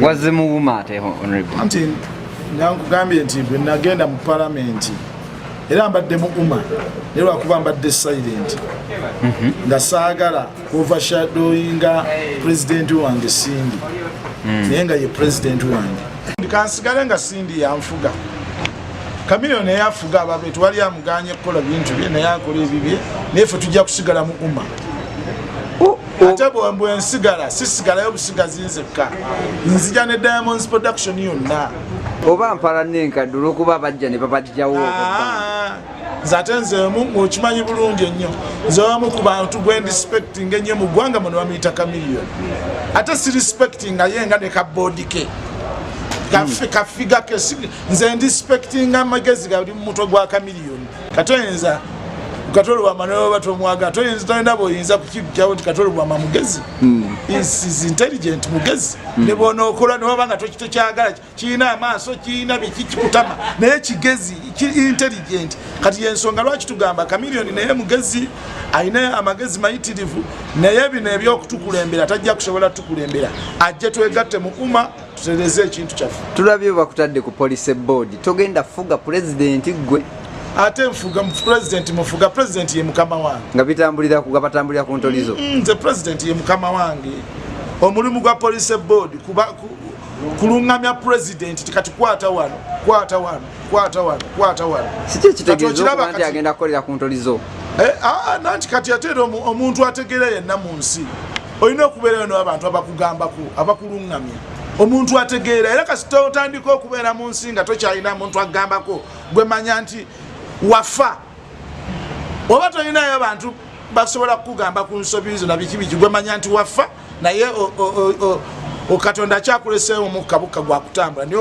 Wazze mu UMA ate, honorable? Anti nga nkugambye nti bwe nagenda mu palamenti, era mbadde mu UMA, naye lwakuba mbadde silent nga saagala overshadowinga pulezidenti wange Cindy, naye nga ye pulezidenti wange. Kansigale nga Cindy yanfuga. Chameleone naye afuga ababe, tewali amuganye kukola bintu bye, naye akola ebibye, naye ffe tujja kusigala mu UMA. Ate bwe nsigala, sisigalayo busigazi nzekka, nzija ne Diamonds Production yonna. Oba mpala nenkadde olwokuba bajja ne babajjawo? Ah, nze ate nzeemu okimanyi bulungi ennyo, nze wamu ku bantu gwe respecting ennyo mu ggwanga muno bamuyita Chameleone. Ate si respecting ye nga ne kaboodi ke kafiga ke, nze ndi respecting amagezi gali mu mutwe gwa Chameleone. Katoyinza Kato Lubwama neba tomwaga, toyinza, tolina bwoyinza kukijjawo nti Kato Lubwama mugezi, is intelligent, mugezi. Ne bwonookola newaba nga tokyagala, kirina amaaso, kirina biki, kikutama, naye kigezi, intelligent. Kati yensonga lwaki tugamba Chameleone naye mugezi, alina amagezi mayitirivu, naye bino ebyokutukulembera tajja kusobola tukulembera. Ajje twegatte mu UMA, tutereze ekintu kyaffe. Tulabye bakutadde ku policy board. Togenda fuga pulezidenti gwe? Ate nfuga president? Mufuga president, ye mukama wange. Nga bitambulira nga batambulira ku ntolizo? Nze president ye mukama wange. Omulimu gwa policy board kuba kulungamya president ti kati kwata wano, kwata wano, kwata wano, kwata wano. Siki ekitegeeza Kati okiraba okuba nti agenda kukolera ku ntolizo? Eh, ah, nanti kati ate era omuntu ategeera yenna mu nsi olina okubeerayo n'abantu abakugambako, abakulungamya. Omuntu ategeera era kasita otandika okubeera mu nsi nga tokyalina muntu agambako, gwe manya nti wafa. Oba tolinayo bantu basobola kukugamba ku nsobi zo na biki biki, gwe manya nti wafa. Naye Katonda akyakuleseewo omukka bukka gwakutambula, naye